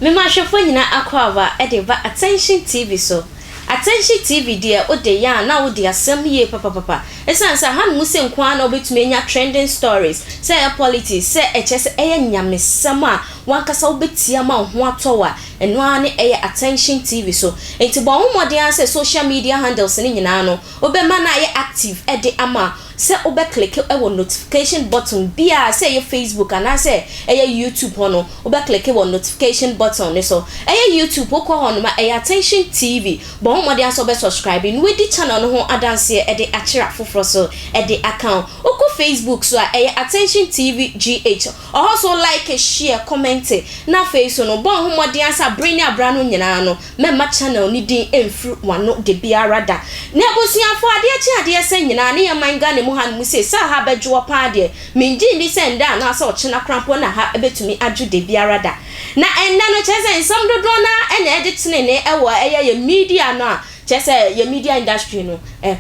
Mema ahwɛfoɔ nyinaa akwaaba de ba Attention TV so. Attention TV deɛ wode yɛ a na wode asɛm yie papapapa. Ɛsiane sɛ hanom sɛ nko ara na wobɛtumi anya trending stories, sɛ ɛyɛ politics, sɛ ɛkyerɛ sɛ ɛyɛ nyamesɛm a wankasa wobɛtie ama wo ho atɔ wo a, ɛno ara ne ɛyɛ Attention TV so. Enti bɔ wo ho mmɔden ara sɛ social media handles no nyinaa no, wobɛma no ayɛ active de ama sɛ wobɛ click wɔ notification button biara, sɛ ɛyɛ Facebook anaasɛ ɛyɛ YouTube hɔ no, wobɛ click wɔ notification button no so. Ɛyɛ YouTube, wokɔ hɔ nom a, ɛyɛ Attention TV. Bɔ ho mmɔden sɛ wobɛ subscribe na wadi channel no ho adanseɛ de akyerɛ afoforɔ so de aka ho. Wokɔ Facebook so a, ɛyɛ Attention TV GH. Ɔhɔ so like, share, comment, na afei so no, bɔ ho mmɔden sɛ abere ne abra no nyinaa no, mɛmma channel ne din mfiri w'ano de biara da. Na abusuafoɔ, adeɛ kye adeɛ sɛ nyinaa ne yɛman Ghana mu ha no mu sei sɛ ha bɛdwoɔ paa deɛ, mengye nni sɛ ndɛ anaasɛ ɔkyena koraa na ha bɛtumi adwo de biara da. Na ɛnnɛ no, kyerɛ sɛ nsɛm dodoɔ no ɛna ɛde tenene ɛwɔ ɛyɛ yɛ media no a, kyerɛ sɛ yɛ media industry no,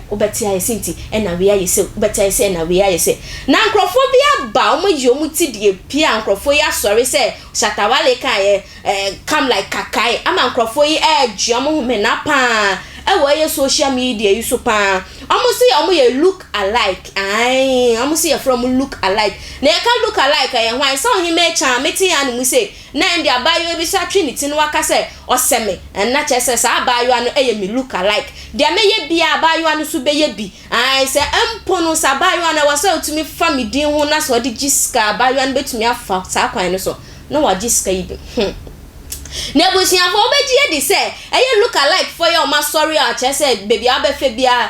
wobɛte ayɛ sɛ nti ɛna wei ayɛ sɛ, wobɛte ayɛ sɛ ɛna wei ayɛ sɛ. Na nkurɔfoɔ bi aba, wɔn ayi wɔn ti deɛ pie a nkurɔfoɔ yi asɔre sɛ Shatta Wale ka yɛ come like kakae ama nkurɔfoɔ yi ɛɛgye wɔn homena paa ɛwɔ ɛyɛ social media yi so paa. Wɔn si wɔn yɛ look alike, ae, wɔn si yɛfrɛ wɔn look alike. Na yɛka look alike ɛyɛ hwan? Sɛ ɔhema akya mete ya no mu sɛ na ɛnde abaayewa bi so atwe ne ti no waka sɛ ɔsɛ me, ɛnna kyerɛ sɛ saa abaayewa no ɛyɛ me look alike. Deɛ mɛyɛ bia, abaayewa no so bɛyɛ bi. Ae, sɛ mpo no sɛ abaayewa no ɛwɔ sɛ ɔtumi fa me din ho na sɛ ɔde gye sika, abaayewa no bɛtumi afa saa kwan no so na wagye sika yi bi. Na abusuafoɔ, wobɛgye adi sɛ ɛyɛ look alike foɔ yɛ ɔmo asɔre a, kyerɛ sɛ beebi a wabɛfɛ biara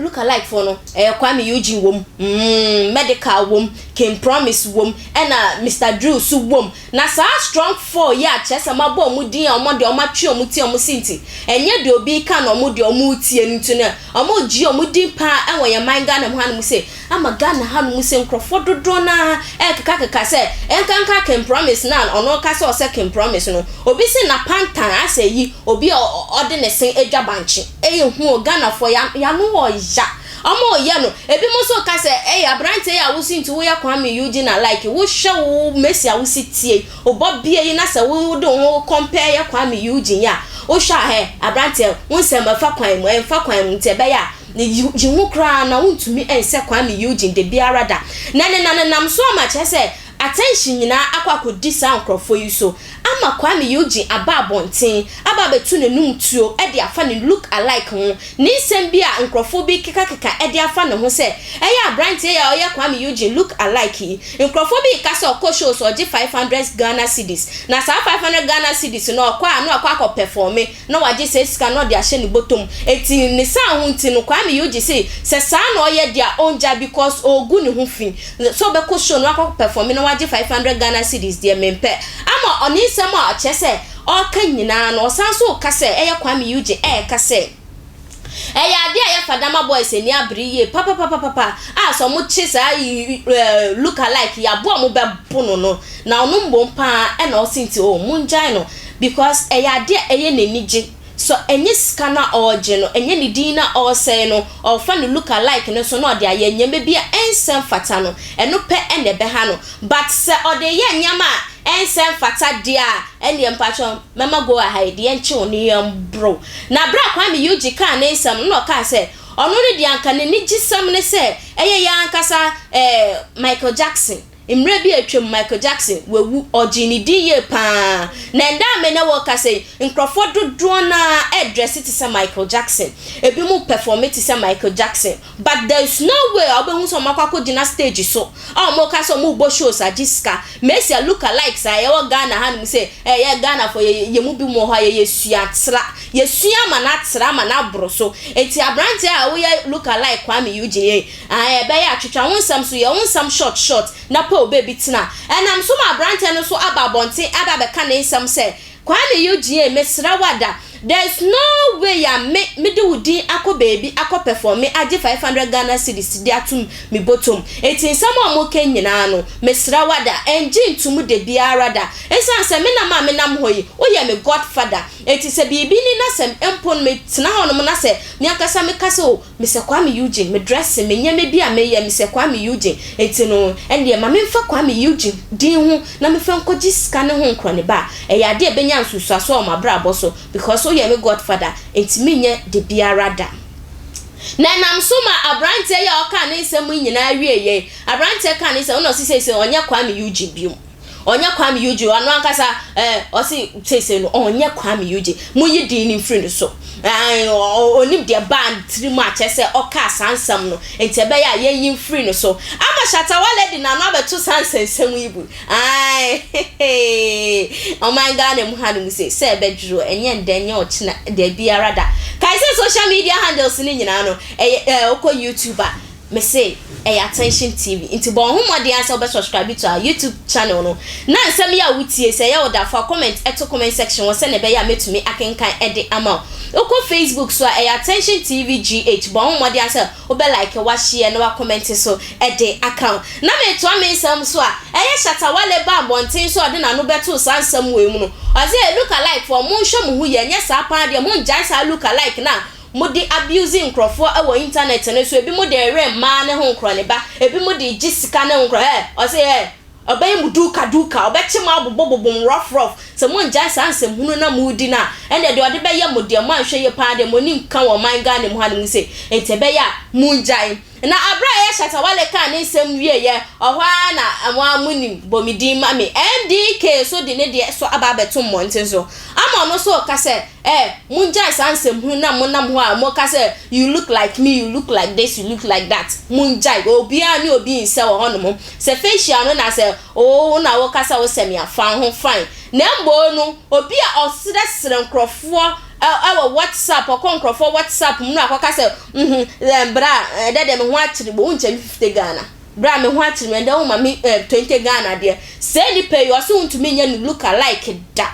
look alike foɔ no, ɛyɛ Kwame Eugene wom, Medikal wom, King Promise wom, ɛna Mr Drew so wom. Na saa strong four yi a kyerɛ sɛ mabɔ ɔmo din a, ɔmo deɛ ɔmo atwe ɔmo ti, ɔmo si nti ɛnyɛ deɛ obi ka na ɔmo deɛ ɔmo tie no nti no, ɔmo gye ɔmo din paa ɛwɔ yɛn man Ghana mu hanom sɛ ama Ghana hanom sɛ nkurɔfoɔ dodoɔ naa ɛkekakeka sɛ ɛnkanka King Promise na ɔno ka sɛ ɔsɛ King Promise no, obi sɛ na pantan asɛ yi obi a ɔde ne se adwa bankye. Ɛyɛ hu o, Ghanafoɔ yano wɔ ya ɔmo yɛ no. Ebi mo nso ka sɛ ɛyɛ aberanteɛ yi a wosi nti woyɛ Kwame Eugene alike, wohwɛ wo Messi a wosi tie wobɔ bie yi na sɛ wode wo ho compare yɛ Kwame Eugene yi a, wohwɛ a, hɛ aberanteɛ, wo nsɛm ɛfa kwan mu, ɛmfa kwan mu, nti ɛbɛyɛ a yi ho koraa na wontumi ɛnsɛ Kwame Eugene de biara da. Na ne nanenam so ama kyerɛ sɛ attention nyinaa akɔ akɔdi saa nkurɔfoɔ yi so ama Kwame Eugene aba abɔnten aba abɛtu n'anum tuo de afa ne look alike ho ne nsɛm bi a nkurɔfoɔ bi kekakeka de afa ne ho sɛ ɛyɛ aberanteɛ a ɔyɛ Kwame Eugene look alike yi. Nkurɔfoɔ bi ka sɛ ɔkɔ shows, ɔgye 500 Ghana cedis, na saa 500 Ghana cedis no, ɔkɔ a na ɔkɔ akɔ perform na wagye sɛ sika na ɔde ahyɛ ne bɔtɔm. Eti ne saa ho nti no, Kwame Eugene sɛ sɛ saa na ɔyɛ deɛ, ɔngya because ɔgu ne ho fi sɛ ɔbɛkɔ show na wakɔ perform na wagye 500 Ghana cedis deɛ, mempɛ. Ama ɔne nsɛm a ɔkyerɛ sɛ ɔreka nyinaa no, ɔsan so ka sɛ ɛyɛ Kwame Eugene ɛɛka sɛ ɛyɛ adeɛ a yɛ Fadama Boys ani abere yie papapapapa a sɛ ɔmo kye saa look alike yɛaboa ɔmo bɛbo no, na ɔno mbom paa ɛna ɔsi nti o mo ngyae no because ɛyɛ adeɛ a ɛyɛ n'ani gye so. Ɛnyɛ sika no a ɔregye no, ɛnyɛ ne din na ɔresɛe no, ɔrefa ne look alike no so na ɔde ayɛ nneɛma bi a ɛnsɛm fata no, ɛno pɛ ɛna ɛbɛha no. But sɛ ɔde yɛ nneɛma a ɛnsɛm fata deɛ a, ɛnneɛ mpakyɛw mɛma go ahead, deɛ nkyew ne yɛn bro. Na abere a Kwame Eugene kaa ne nsɛm no, na ɔkaa sɛ ɔno no deɛ anka n'ani gye sɛm ne sɛ ɛyɛ yɛn ankasa Michael Jackson. Mmerɛ bi atwam Michael Jackson wawu, ɔgye ne din yie paa, na ɛnda a me ne wɔ kasa yi, nkurɔfoɔ dodoɔ naa ɛdress te sɛ Michael Jackson, ebi mu perform te sɛ Michael Jackson, but there is no way a wobɛhu sɛ ɔmo akɔ akɔgyina stage so a ɔmo ka sɛ ɔmo bɔ shows agye sika. Mesia look alike saa yɛwɔ Ghana hanom sɛ ɛyɛ Ghanafoɔ yɛ mu bi mu wɔ hɔ a yɛyɛ sua tra, yɛsua ama no atra ama no aboro so. Eti aberanteɛ a woyɛ look alike Kwame Eugene yi, ɛbɛyɛ atwitwa wo nsɛm so, yɛ wo nsɛm short short na pɛ wo baabi tena. Ɛnam so ma aberanteɛ no so aba abɔnten aba abɛka ne nsɛm sɛ Kwame Eugene, mesrɛ wada. There's no way a me mede wo din akɔ baabi akɔ perform agye 500 Ghana cedis de atom me bɔtɔm. Eti nsɛm a ɔmo nyinaa no, mesrɛ wada, ɛngye ntom de biara da. Ɛsiane sɛ me nam a menam hɔ yi, woyɛ me godfather. Eti sɛ biribi ni na sɛ mpo no metena hɔnom na sɛ me ankasa meka sɛ, "O, Mr Kwame Eugene, me dressing, me nneɛma bi a meyɛ, Mr Kwame Eugene, eti no ɛndeɛ ma memfa Kwame Eugene din ho na mefa nkɔgye sika ne ho nkorɔ ne ba a, ɛyɛ adeɛ a ɛbɛnya nsusuaso wɔ m'abrabɔ so because woyɛ me godfather, enti menyɛ de biara da." Na ɛnam so ma aberanteɛ yi a ɔka ne nsɛm yi nyinaa wie yɛ, aberanteɛ ka ne nsɛm na ɔsi sɛ ɔnyɛ Kwame Eugene biom, ɔnyɛ Kwame Eugene. Ɔno ankasa ɔsi sese no ɔnyɛ Kwame Eugene, mo yi din ne mfiri no so. Onim deɛ baa tiri mu akyɛ sɛ ɔka saa nsɛm no, nti ɛbɛyɛ a yɛnyi mfiri no so ama Shatta Wale de n'ano abɛto saa nsɛnsɛm yi bu. Ɔman Ghana mu ha no mu sɛ ɛbɛdwuro, ɛnyɛ ndɛ, ɛnyɛ ɔkyena da biara da. Kae sɛ social media handles ne nyinaa no, ɛyɛ wokɔ YouTube a, mese ɛyɛ Attention TV, nti bɔ ɔho mmɔden asɛ wobɛ subscribe to our YouTube channel no. Na nsɛm yi a wotie, sɛ ɛyɛ wo da, fa comment ɛto comment section wɔ sɛne ɛbɛyɛ a mɛtumi akenkan ɛde ama wo. Wokɔ Facebook so a, ɛyɛ Attention TV GH. Bɔ ɔho mmɔden asɛ wobɛ like, wahyɛ na wacomment so ɛde aka wo. Na metoa me nsɛm so a, ɛyɛ Shatta Wale ba abɔnten so a, ɔde n'ano bɛto saa nsɛm wɔ mu no, ɔsɛ look alike foɔ, monhwɛ mo ho yɛ. Ɛnyɛ saa paa deɛ, mongyae saa look alike na mode abuse nkurɔfoɔ wɔ internet no so. Ebi mo de ɛrɛ mmaa ne ho nkorɔ ne ba, ebi mo de gye sika ne ho nkorɔ. Ɔsɛ ɔbɛyɛ mu duka duka, ɔbɛkye mo abobɔbobɔ mo rough rough sɛ mo ngyae saa nsɛmhunu na mo di na ɛnna deɛ ɔde bɛyɛ mo deɛ, mo anhwɛ yie paa deɛ, mo ani nka wɔ ɔman Ghana mu ha no mu sɛ nti ɛbɛyɛ a mo ngyae. Na abere a ɛyɛ Shatta Wale kaa ne nsɛm wie yɛ ɔhɔ ara na mo a mo nim bɔmidin ma me MDK so de ne deɛ so aba abɛto mmɔnten so ama ɔno so ka sɛ mongyae saa nsɛmhunu na monam hɔ a moka sɛ, "You look like me, you look like this, you look like that." Mongyae. Obiara ne obi nsɛ wɔ hɔnom sɛ facial no na sɛ oo na wɔka sɛ wosɛ me afa ho fine. Na mboo no, obi a ɔsrɛsrɛ nkurɔfoɔ ɛwɔ WhatsApp, ɔkɔ nkurɔfoɔ WhatsApp mu na akɔka sɛ, bra, ɛdɛ deɛ me ho akyere bo, wonkyɛ me 50 Ghana, bra, me ho akyere me, ɛdɛ wo ma me 20 Ghana deɛ, sɛ nipa yi ɔso wontumi nyɛ no look alike da.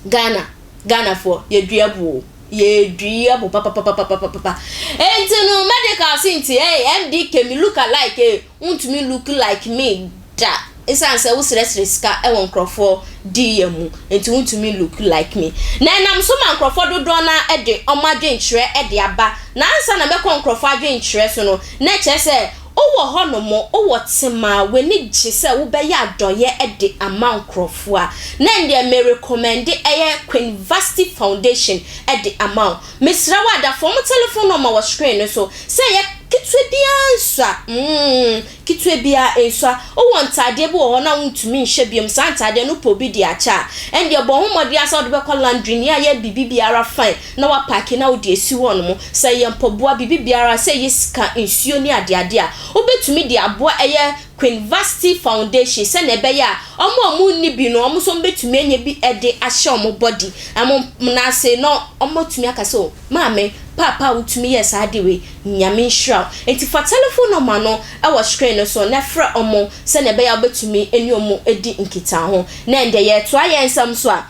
Ghana, Ghanafoɔ, yɛdua bo, yɛdua bo papapapapapapa. Enti no Medikal si nti MDK mi look alike, wontumi look like me da, ɛsiane sɛ wosrɛsrɛ sika ɛwɔ nkurɔfoɔ di yɛ mu, nti wontumi look like me. Na ɛnam so ma nkurɔfoɔ dodoɔ no ɛde ɔmo adwenkyerɛ ɛde aba. Na ansa na mɛkɔ nkurɔfoɔ adwenkyerɛ so no, na kyerɛ sɛ wowɔ hɔnom, wowɔ tema, w'ani gye sɛ wobɛyɛ adɔyɛ de ama nkurɔfoɔ a, na ndeɛ me recommend ɛyɛ Queen Vasti Foundation de ama wo. Mesrɛ wo, adafoɔ mo telephone number wɔ screen no so sɛ ɛyɛ ketewa biara nso a, ketewa biara nso a, wowɔ ntaadeɛ bi wɔ hɔ na wontumi nhyɛ biom, saa ntaadeɛ no pɛ obi de akyɛ a, ɛndeɛ bɔ ho mmɔden asa wode bɛkɔ laundry ne ayɛ biribi biara fine na wapack na wode asi hɔ nom. Sɛ ɛyɛ mpɔboa, biribi biara, sɛ ɛyɛ sika, nsuo ne adeade a, wobɛtumi de aboa ɛyɛ Queen Vasti Foundation sɛnea ɛbɛyɛ a ɔmo a ɔmo nni bi no, ɔmo nso bɛtumi anya bi ɛde ahyɛ ɔmo body ɛmo n'ase na ɔmo tumi aka sɛ, "O maame, paapa a wotumi yɛ saa de wei, Nyame nhyira wo." Nti fa telephone number no ɛwɔ screen no so na frɛ ɔmo sɛnea ɛbɛyɛ a wobɛtumi ɛne ɔmo adi nkitaho. Na ɛndɛ yɛtoa yɛn nsɛm so a,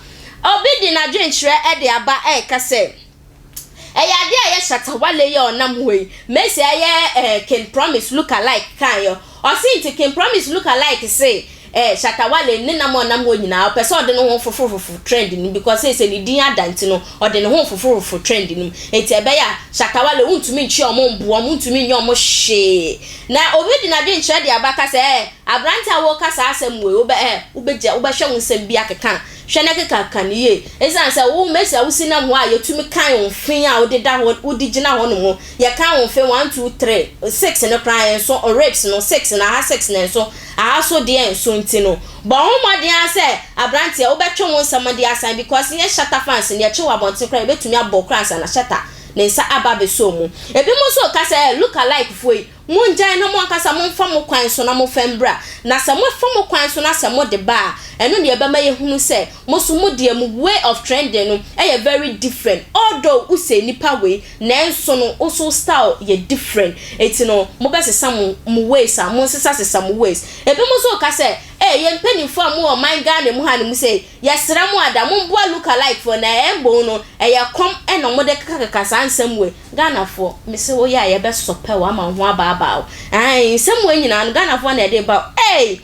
obi de n'adwenkyerɛ ɛde aba ɛɛka sɛ ɛyɛ adeɛ a ɛyɛ Shatta Wale yɛ ɔnam hɔ yi mesi ɛyɛ King Promise look alike kan yɛ. Ɔsi nti King Promise look alike se Shatta Wale ne nam ɔnam hɔ nyinaa, ɔpɛ sɛ ɔde ne ho fofofofo trend no because sɛ ne din ada nti no, ɔde ne ho fofofofo trend no mu, nti ɛbɛyɛ a Shatta Wale wuntumi ntwi ɔmo mboa ɔmo, ntumi nyɛ ɔmo hwee. Na obi de n'adwenkyerɛ de aba ka sɛ aberante a wɔka saa asɛm wei, wobɛ wobɛgya wobɛhwɛ wo nsɛm bi akeka hwɛ na keka ka ne yie, ɛsiane sɛ wo mesi a wosi nam hɔ a yɛtumi kan wo mfe a wode da hɔ, wode gyina hɔ nom, yɛka wo mfe 1, 2, 3, 6 no koraa nso, ribs no six na aha six na nso aha so deɛ nso. Nti no bɔ ho mmɔden a sɛ aberanteɛ wobɛtwe wo nsɛm de asan because nyɛ Shatta fans ne yɛkye wɔ abɔnten koraa, yɛbɛtumi abɔ koraa ansa na Shatta ne nsa aba abɛsɔ mu. Ebi mo nso ka sɛ look alike foɔ yi, mongyae na mo ankasa momfa mo kwan so na momfa mbra. Na sɛ mofa mo kwan so na sɛ mode ba a, ɛno deɛ ɛbɛma yɛhunu sɛ mo so mo deɛ, mo way of trending no ɛyɛ very different. Although wosɛ nipa wei, nanso no wo style yɛ different, eti no mobɛsesa mo ways a, mo nsesa sesa mo ways. Ebi mo nso ka sɛ Ee, yɛn mpanimfoɔ a mowɔ ɔman Ghana mu ha no mu sɛ yɛsrɛ mo ada, momboa look alike foɔ na ɛyɛ mbom no ɛyɛ kɔm ɛna ɔmode kekakeka saa nsɛm wei. Ghanafoɔ, mese woyɛ a yɛbɛsɔpɛ wo ama wo ho abaabaa wo. Ae, nsɛm wei nyinaa no Ghanafoɔ na ɛde ba wo. Ee,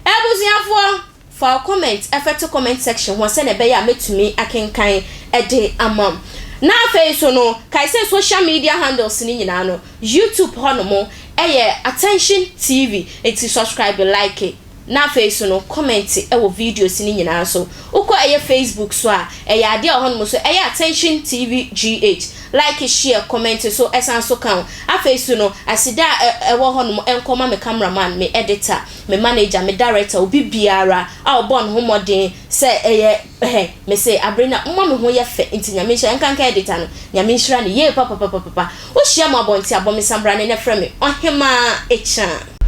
abusuafoɔ, fa wo comment ɛfɛto comment section hɔ sɛnea ɛbɛyɛ a mɛtumi akenkan ɛde ama wo. Na afei so no, kae sɛ social media handles ne nyinaa no, YouTube hɔnom ɛyɛ Attention TV, eti subscribe, like, na afei so no comment ɛwɔ videos ne nyinaa so. Wokɔ ɛyɛ Facebook so a, ɛyɛ adeɛ a ɔhɔnom so ɛyɛ Attention TV GH. Like, share, comment so ɛsan so ka ho. Afei so no, aseda a ɛwɔ hɔnom ɛnkɔma me cameraman, me editor, me manager, me director, obi biara a ɔbɔ ne ho mmɔden sɛ ɛyɛ ɛhɛ me se abere na mma me ho yɛ fɛ. Nti Nyame nhyira nkanka editor no, Nyame nhyira ne yie papapapapa. Wohyia mo abɔnten abɔ me sambra ne ne frɛ me Ɔhemaa Ekyan.